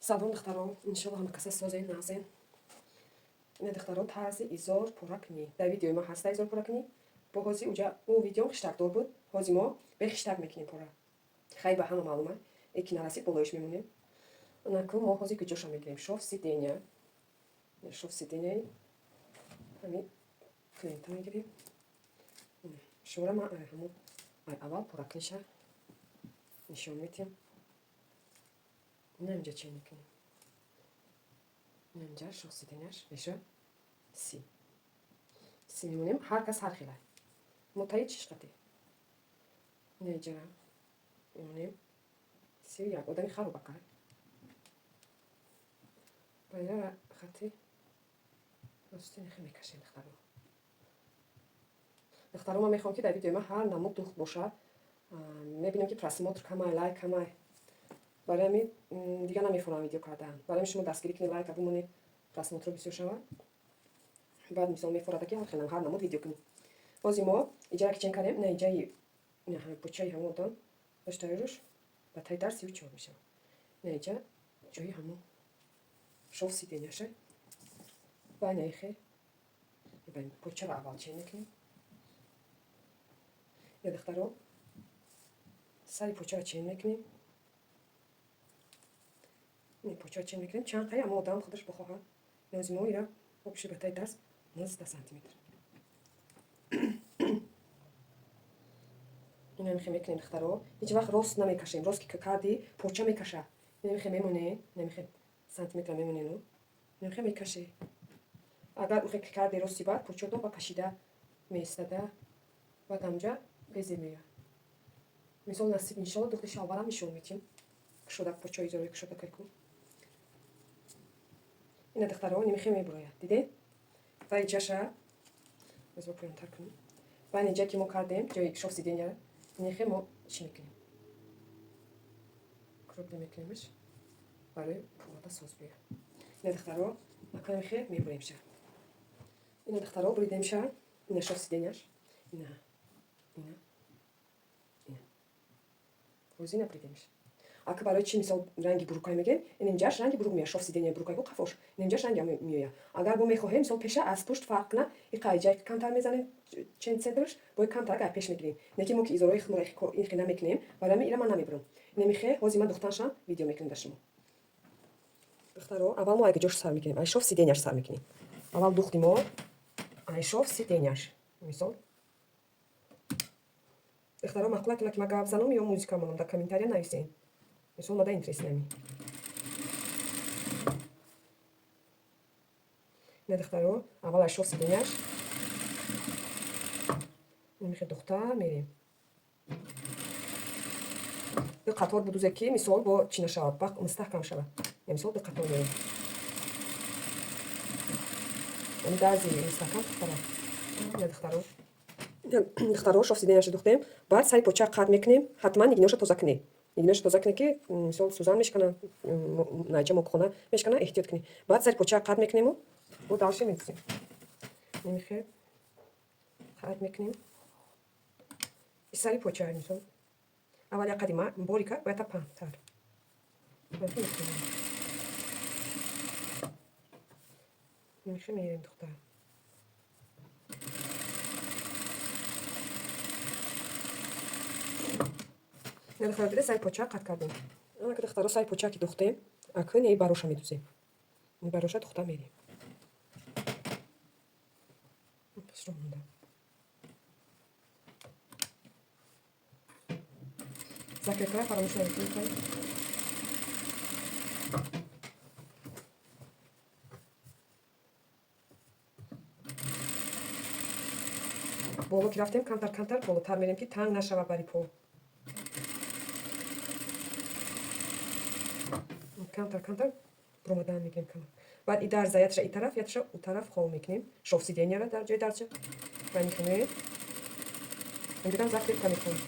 Салом, духтаро, иншолло, ҳама каса созен, нағзен. Ина, духтаро, тарзи изор пора кунӣ. Дар видеои ма ҳаста изор пора кунӣ. Бо ҳози уҷа ӯ видеом хиштакдор буд. Ҳози мо бе хиштак мекунем пора. Хай, ба ҳама маълума. Эки нарасид, болоиш мемонем. Наку мо ҳози куҷоша мегирем? Шов сидения. Шов сидения ҳами клиента мегирем. Шумора ма ҳамун аввал поракниша нишон медиҳем. Ина, инҷа чӣ мекунем? Инҷа шов сиденияш меша 30. 30 мемонем, ҳар кас ҳар хела. Мо таи чиш қати. Ина, иҷа мемонем. 31 одами харобакай. Ба ина хати ростинихе мекашем, духтаро. Духтаро, ман мехоҳам, ки дар видеои ман ҳар намуд духт бошад. Мебинем, ки просмотр камай, лайк камай. Барои ҳамин дигар намефурам видео кардан. Барои ҳамин шумо дастгирӣ кунед, лайка бимонед, просмотрро бисёр шавад. Баъд мисол мефорада, ки ҳар хелам ҳар намуд видео кунем. Ҳози мо иҷара ки чен кардем, ина иҷаи почаи ҳамон одам доштаи руш ба таи дар 34 мешавад. Ина, иҷа ҷои ҳамон шов сиденияша. Ба ина ихе почаро аввал чен мекунем. Я, духтаро, сари почаро чен мекунем. Почаро чен мекунем. Чанд қай ама одам худаш бихоҳад. Нози мо ира общий ба таи даст 19 сантиметр. Ина мехе мекунем, духтаро. Ҳеҷ вақт рост намекашем. Рост ки кардӣ, поча мекаша. Ина мехе мемоне, ина мехе сантиметра мемонену. Ина мехе мекаше. Агар ухе карди рости, баъд почотон ба кашида меистада. Баъд ҳамҷа безе меояд. Мисол, насиб, иншолло, духти шалварам нишон медиҳем. Кушода почаи изорои кушода кайку. Ина, духтаро, нимихе мебурояд. Дидед? Ва иҷаша боз ба поёнтар кунем. Ва ин иҷа ки мо кардем, ҷои шов сидения, инихе мо чӣ мекунем? Круглый мекунемш барои пурада соз биёяд. Ина, духтаро, макамихе мебуремша. Ина, духтаро, буридемша. Ина шов сиденияш. Ина. Ина. Ина. Ҳозир ина буридемш. Ака, барои чӣ, мисол, ранги бурукай мегем? Ин инҷаш ранги бурук меояд, шов сидения бурукай ку қафош. Ин инҷаш ранги меояд. Агар мо мехоҳем, мисол, пеша аз пушт фарқ кунад, иқа иҷа камтар мезанем чен центрш, бо камтар агар пеш мегирем. Не ки мо ки изорои худморо ихе намекунем, барои ҳамин ира ман намебурам. Инамихе ҳозир ман духтаншам видео мекунем дар шумо. Духтаро, аввал мо айга ҷош сар мекунем, ай шов сиденияш сар мекунем. Аввал духти мо ай шов сиденияш. Мисол, духтаро, маъқулатона, ки ман гап занам ё музика монам, дар комментария нависен. Мисол, мада интересно ами. Ина, духтаро, аввал ай шов сиденияш. Мехе духта мерем. Ду қатор будузе, ки мисол бо чӣ нашавад, бақ мустаҳкам шавад. Мисол, ду қатор мерем. Ами дарзи мустаҳкам духтаро. Ина, духтаро. Духтаро, шов сиденияша духтем. Баъд сари поча қат мекунем. Ҳатман нигиноша тоза кунед. Нигиноша тоза кунед, ки мисол сӯзан мешкана, найча мокхона мешкана, эҳтиёт кунед. Баъд сари поча қат мекунему бо дальше медузем. Немихе қат мекунем. Сари поча, мисол. Аввал як қадима борика, бояд та паҳнтар. Немихе мерем, духтар. Духтаро, дида, сари поча қат кардем. Анака, духтаро, сари поча ки духтем, акун неи бароша медузем. Бароша духта мерем. Пасро монда. Закрепкара фаромӯш намекунед. Боло ки рафтем, камтар камтар болотар мерем, ки танг нашавад бари по. Камтар камтар буромадан мегирем камар. Баъд и дарза ятша и тараф, ятша у тараф хол мекунем. Шов сиденияра дар ҷои дарча. Ва мекунем. Инҷогам закрепка мекунем.